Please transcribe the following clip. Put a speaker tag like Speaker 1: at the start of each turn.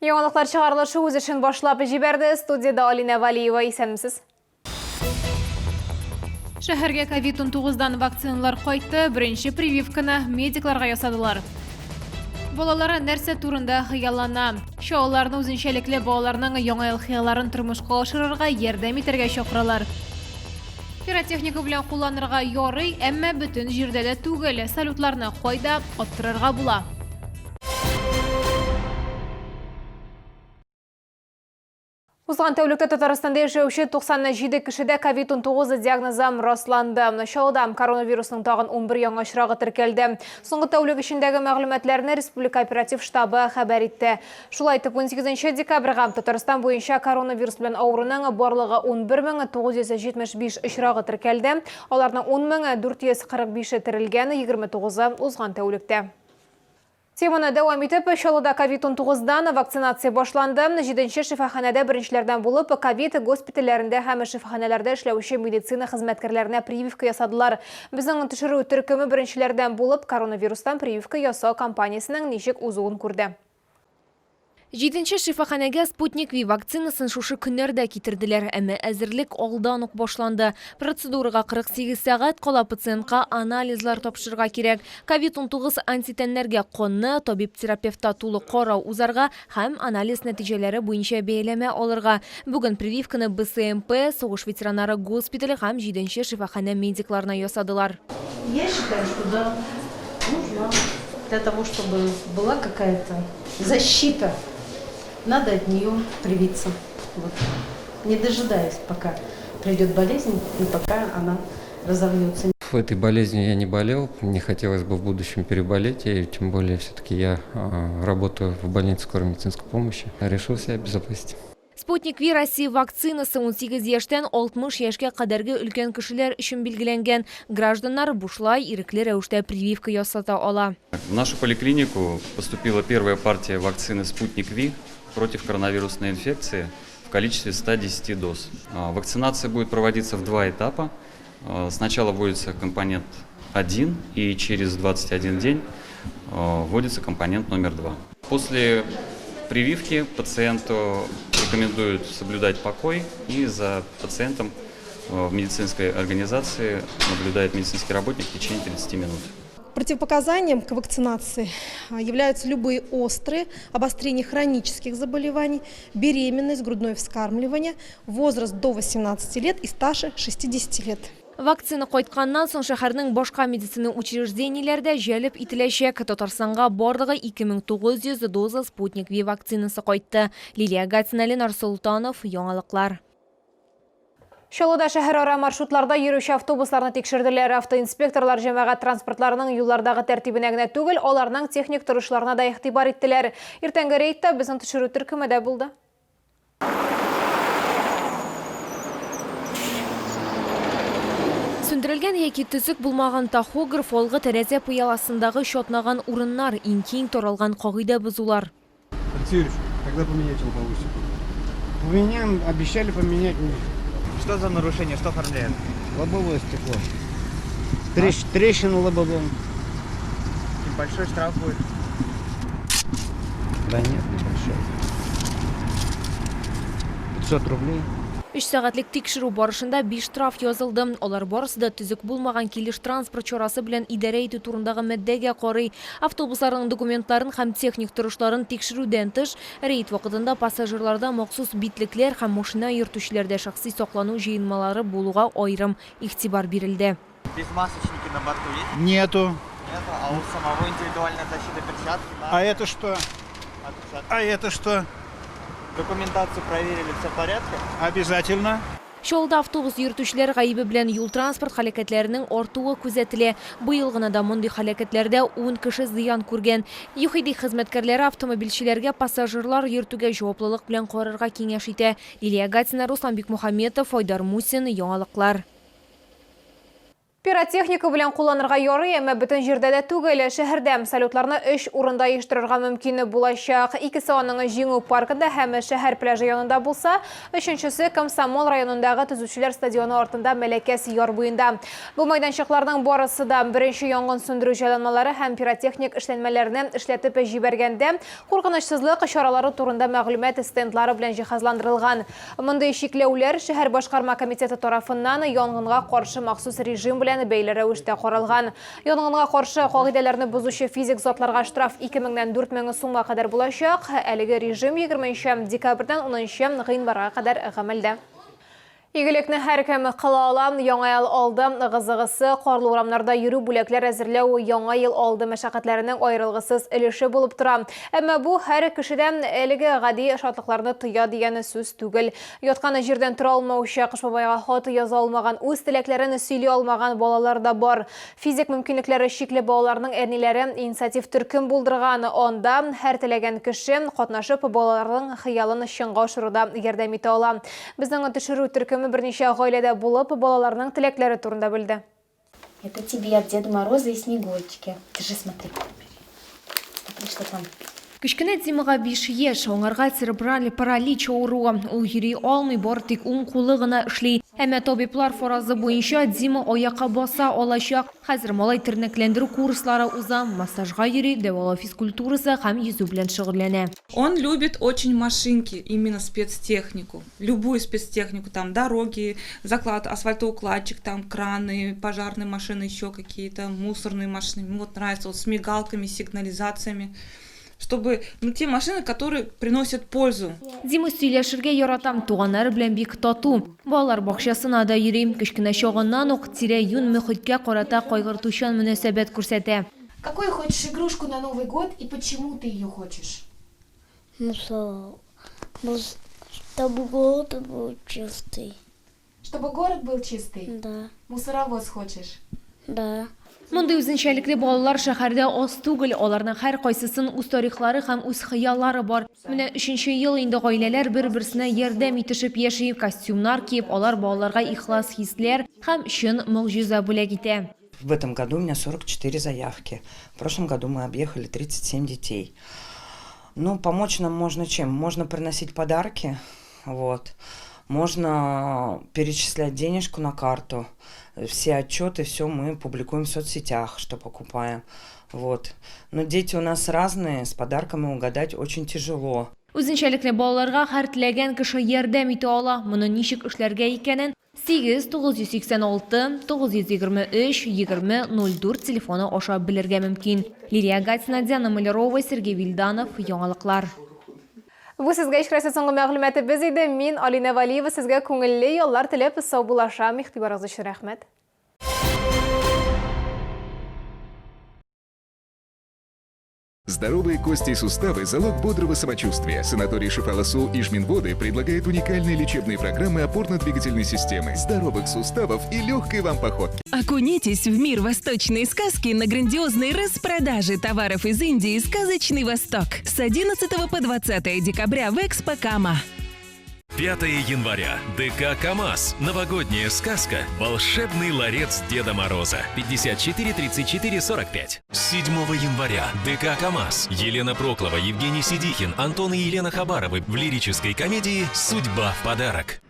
Speaker 1: Яңалыклар чыгарылышы үз эшен башлап җибәрде. Студиядә Алинә Валиева. Исәнмесез. Шәһәргә ковид-19 дан вакциналар кайтты. Беренче прививканы медикларга ясадылар. Балалары нәрсә турында хыяллана? Чаллыларны үзенчәлекле балаларның яңа ел хыялларын тормышка ашырырга ярдәм итәргә чакыралар. Пиротехника белән кулланырга ярый, әмма бөтен җирдә дә түгел. Салютларны кайда аттырырга була? Узган тәүлектә Татарстанда яшәүче 97 кешедә ковид-19 диагнозы расланды. Чаллыда коронавирусның тагын 11 яңа очрагы теркәлде. Соңгы тәүлек эчендәге мәгълүматларны Республика оператив штабы хәбәр итте. Шулай итеп, 18 декабрьгә Татарстан буенча коронавирус белән авыруның барлыгы 11975 очрагы теркәлде. Аларның 10445-е терелгән, 29-ы узган тәүлектә. Теманы дәвам итеп, Чаллыда ковид-19 дан вакцинация башланды. Җиденче шифаханәдә беренчеләрдән булып, ковид госпитальләрендә һәм шифаханәләрдә эшләүче медицина хезмәткәрләренә прививка ясадылар. Безнең төшерү төркеме беренчеләрдән булып, коронавирустан прививка ясау кампаниясенең ничек узуын күрде.
Speaker 2: Җиденче шифаханәгә Спутник Ви вакцинасын шушы көннәрдә китерделәр, әмма әзерлек алдан ук башланды. Процедурага 48 сәгать кала пациентка анализлар тапшырырга кирәк. Ковид-19 антитәннәргә канны, табиб-терапевтта тулы карау узарга һәм анализ нәтиҗәләре буенча бәяләмә алырга. Бүген прививканы БСМП, сугыш ветераннары госпитале һәм җиденче шифаханә медикларына ясадылар.
Speaker 3: Я считаю, что да, нужна для того, чтобы была какая-то защита. Надо от нее привиться. Вот. Не дожидаясь, пока придет болезнь и пока она разовьется.
Speaker 4: Этой болезнью я не болел, не хотелось бы в будущем переболеть, и тем более все-таки я работаю в больнице скорой медицинской помощи. Решил себя обезопасить.
Speaker 2: Спутник Ви Россия вакцинасы 18 яшьтән 60 яшькә кадәрге өлкән кешеләр өчен билгеләнгән. Гражданнар бушлай ирекле рәвештә прививка ясата ала.
Speaker 5: В нашу поликлинику поступила первая партия вакцины «Спутник Ви» против коронавирусной инфекции в количестве 110 доз. Вакцинация будет проводиться в два этапа. Сначала вводится компонент 1 и через 21 день вводится компонент номер 2. После прививки пациенту рекомендуют соблюдать покой и за пациентом в медицинской организации наблюдает медицинский работник в течение 30 минут.
Speaker 6: Противопоказанием к вакцинации являются любые острые обострения хронических заболеваний, беременность, грудное вскармливание, возраст до 18 лет и старше 60 лет.
Speaker 2: Вакцина кайтканнан соң шәһәрнең башка медицина учреждениеләре дә җәлеп ителәчәк. Татарстанга барлыгы 2900 доза Спутник Ви вакцинасы кайтты. Лилия Гатина, Ленар Солтанов, Яңалыклар.
Speaker 1: Чаллыда шәһәрара маршрутларда йөрүче автобусларны тикшерделәр. Автоинспекторлар җәмәгать транспортларының юллардагы тәртибенә генә түгел, аларның техник торышларына да игътибар иттеләр. Иртәнге рейдта безнең төшерү төркеме дә булды.
Speaker 2: Сүндерелгән яки төзек булмаган тахограф, алгы тәрәзә пыяласындагы чатнаган урыннар, иң киң таралган кагыйдә бозулар.
Speaker 7: Алексей Юрьевич, когда поменяете лобовое стекло? Поменяем, обещали поменять.
Speaker 8: Что за нарушение, что оформляем?
Speaker 7: Лобовое стекло. Трещ, а? Трещина лобовом.
Speaker 8: Небольшой штраф будет?
Speaker 7: Да нет, небольшой. 500 рублей.
Speaker 2: Өч сәгатьлек тикшерү барышында биш штраф язылды. Алар барысы да төзек булмаган килеш транспорт чарасы белән идарә итү турындагы маддәгә карый. Автобусларның документларын һәм техник торышларын тикшерүдән тыш, рейд вакытында пассажирларда махсус битлекләр һәм машина йөртүчеләрдә шәхси саклану җыелмалары булуга аерым игътибар бирелде.
Speaker 8: Безмасочники на борту есть?
Speaker 7: Нету.
Speaker 8: Нету. А у самого индивидуальная защита перчатки?
Speaker 7: А это что?
Speaker 8: А перчатки?
Speaker 7: А это что?
Speaker 8: Документацию проверили, все в порядке?
Speaker 7: Обязательно.
Speaker 2: Чаллыда автобус йөртүчеләр гаебе белән юл-транспорт һәлакәтләренең артуы күзәтелә. Быел гына да мондый һәлакәтләрдә ун кеше зыян күргән. ЮХИДИ хезмәткәрләре автомобильчеләргә пассажирлар йөртүгә җаваплылык белән карарга киңәш итә. Лилия Гатина, Руслан Бикмухаметов, Айдар Мусин, Яңалыклар.
Speaker 1: Пиротехника белән кулланырга ярый, әмма бөтен җирдә дә түгел. Шәһәрдә салютларны өч урында оештырырга мөмкин булачак. Икесе аның Җиңү паркында һәм шәһәр пляжы янында булса, өченчесе Комсомол районындагы Төзүчеләр стадионы артында Мәләкәс яр буенда. Бу майданчыкларның барысы да беренче янгын сүндерү җайланмалары һәм пиротехник эшләнмәләрне эшләтеп җибәргәндә куркынычсызлык чаралары турында мәгълүмат стендлары белән җиһазландырылган. Мондый чикләүләр шәһәр башкарма комитеты тарафыннан янгынга каршы махсус режим белән бәйле рәвештә каралган. Янгынга каршы кагыйдәләрне бозучы физик затларга штраф 2 меңнән 4 мең сумга кадәр булачак. Әлеге режим 20 нче декабрьдән 10 нчы гыйнварга кадәр гамәлдә. Игелекне һәркем кыла ала. Яңа ел алды ыгы-зыгысы, карлы урамнарда йөрү, бүләкләр әзерләү Яңа ел алды мәшәкатьләренең аерылгысыз өлеше булып тора. Әмма бу һәр кеше дә әлеге гади шатлыкларны тоя дигән сүз түгел. Яткан җирдән тора алмаучы, Кыш бабайга хат яза алмаган, үз теләкләрен сөйли алмаган балалар да бар. Физик мөмкинлекләре чикле балаларның әниләре инициатив төркем булдырган. Анда һәр теләгән кеше катнашып, балаларның хыялын чынга ашыруда ярдәм итә ала. Безнең төшерү төркеме берничә гаиләдә булып, балаларның теләкләре турында белде.
Speaker 9: Это тебе от Деда Мороза и Снегурочки. Держи, смотри. Смотри, что там.
Speaker 2: Кечкенә Димага биш яшь, аңарга церебраль паралич авыруы. Ул йөри алмый, бары тик уң кулы гына эшли. Әмма табиблар фаразы буенча, Дима аякка баса алачак. Хәзер малай тернәкләндерү курслары уза, массажга йөри, дәвалау физкультурасы һәм йөзү белән шөгыльләнә.
Speaker 10: Он любит очень машинки, именно спецтехнику. Любую спецтехнику, там дороги, заклад, асфальтоукладчик, там краны, пожарные машины, еще какие-то мусорные машины. Ему вот нравится вот с мигалками, сигнализациями, чтобы, ну, те машины, которые приносят пользу.
Speaker 2: Дима сөйләшергә ярата, туганнары белән бик тату. Балалар бакчасына да йөри. Кечкенә чагыннан ук тирә-юнь мөхиткә карата кайгыртучан мөнәсәбәт күрсәтә.
Speaker 11: Какую хочешь игрушку на Новый год и почему ты ее хочешь?
Speaker 12: Мусор. Чтобы город был чистый.
Speaker 11: Чтобы город был чистый?
Speaker 12: Да.
Speaker 11: Мусоровоз хочешь?
Speaker 12: Да.
Speaker 2: Мондый үзенчәлекле балалар шәһәрдә аз түгел, аларның һәркайсысын үз тарихлары һәм үз хыяллары бар. Менә өченче ел инде гаиләләр бер-берсенә ярдәм итешеп яши, костюмнар киеп, алар балаларга ихлас хисләр һәм чын могҗиза бүләк итә.
Speaker 13: В этом году у меня 44 заявки. В прошлом году мы объехали 37 детей. Ну, помочь нам можно чем? Можно приносить подарки, вот. Можно перечислять денежку на карту. Все отчеты, все мы публикуем в соцсетях, что покупаем. Вот. Но дети у нас разные, с подарками угадать очень тяжело.
Speaker 2: Үзенчәлекле балаларга һәр теләгән кеше ярдәм итә ала. Моны ничек эшләргә икәнен 8 986 923 20 04 телефоны аша белергә мөмкин. Лилия Гатина, Диана Малярова, Сергей Вильданов, Яңалыклар.
Speaker 1: Бу сезгә ишкрәсе соңгы мәгълүматыбыз иде. Мин Алинә Валиева сезгә күңелле яллар теләп саубуллашам. Игътибарыгыз өчен рәхмәт.
Speaker 14: Здоровые кости и суставы – залог бодрого самочувствия. Санаторий Шифаласу Ижминводы предлагает уникальные лечебные программы опорно-двигательной системы, здоровых суставов и легкой вам походки.
Speaker 15: Окунитесь в мир восточной сказки на грандиозной распродаже товаров из Индии «Сказочный Восток» с 11 по 20 декабря в Экспо Кама.
Speaker 16: 5 января. ДК КАМАЗ. Новогодняя сказка. Волшебный ларец Деда Мороза. 54 34 45. 7 января. ДК КАМАЗ. Елена Проклова, Евгений Сидихин, Антон и Елена Хабаровы в лирической комедии «Судьба в подарок».